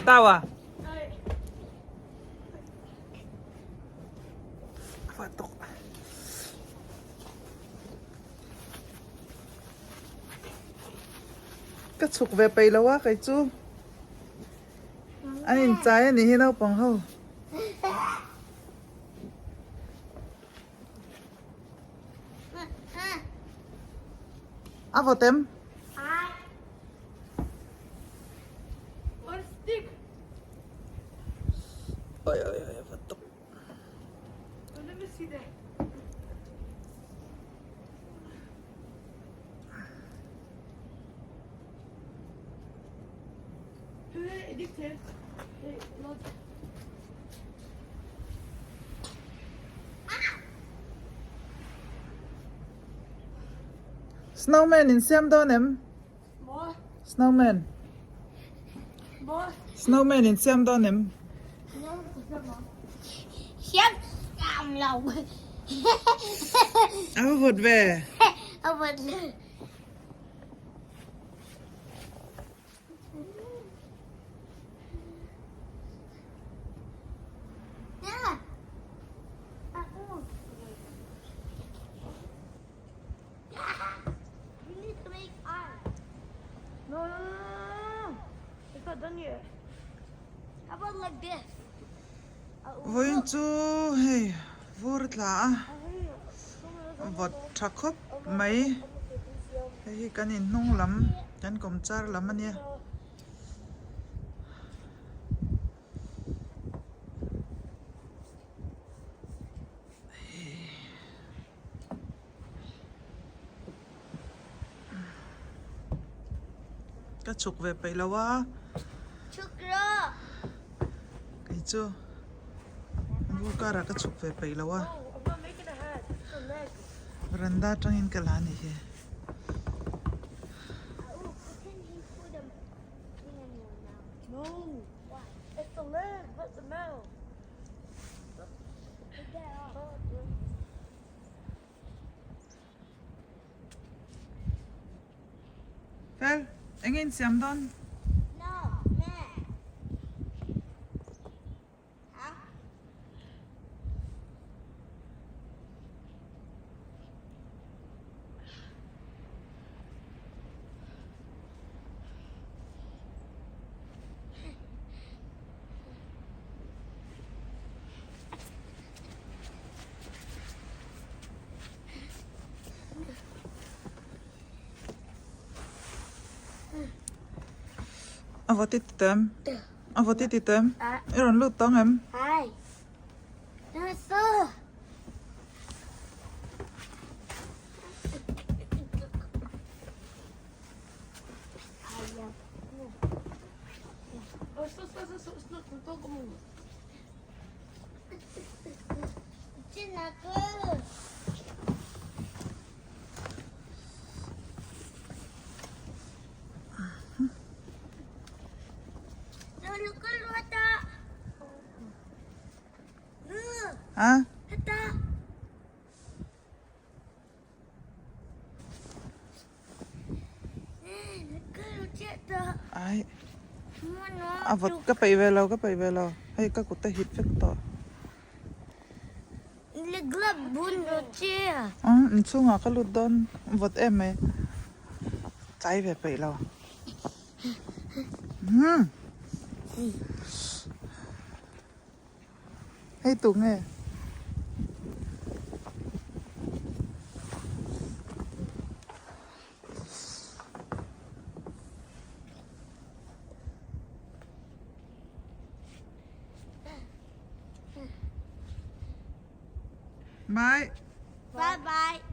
Tawa. Patok. Ka chhuk ve peih lo a kei chu. An inchai a nih hi naupang ho. A vawt em? Oi oi oi a vawt tawp. Snowman in siam dawn em? Snowman. Snowman in siam dawn em? Siam siam lo. A va vawt ve. A vawt lo. Vawiin chu hei vur tla a vawt tha khawp mai hei hi kan in hnung lam kan kawmchar lam a nia. Ka chhuk ve peih lo a. Chhuk rawh. Kei chu vur karah ka chhuk ve peih lo a. Veranda atangin ka la a ni hi. Fel, eng nge in siam dawn? A va ti ti tem a va ti ti tem i rawn lut tawng em? A? Ai a vawt ka peih ve lo ka peih ve lo hei ka kut a hit vek tawh. Umm inchhungah ka lut dawn vawt em mai chai ve peih lo umm hei tu nge. Bye. Bye bye.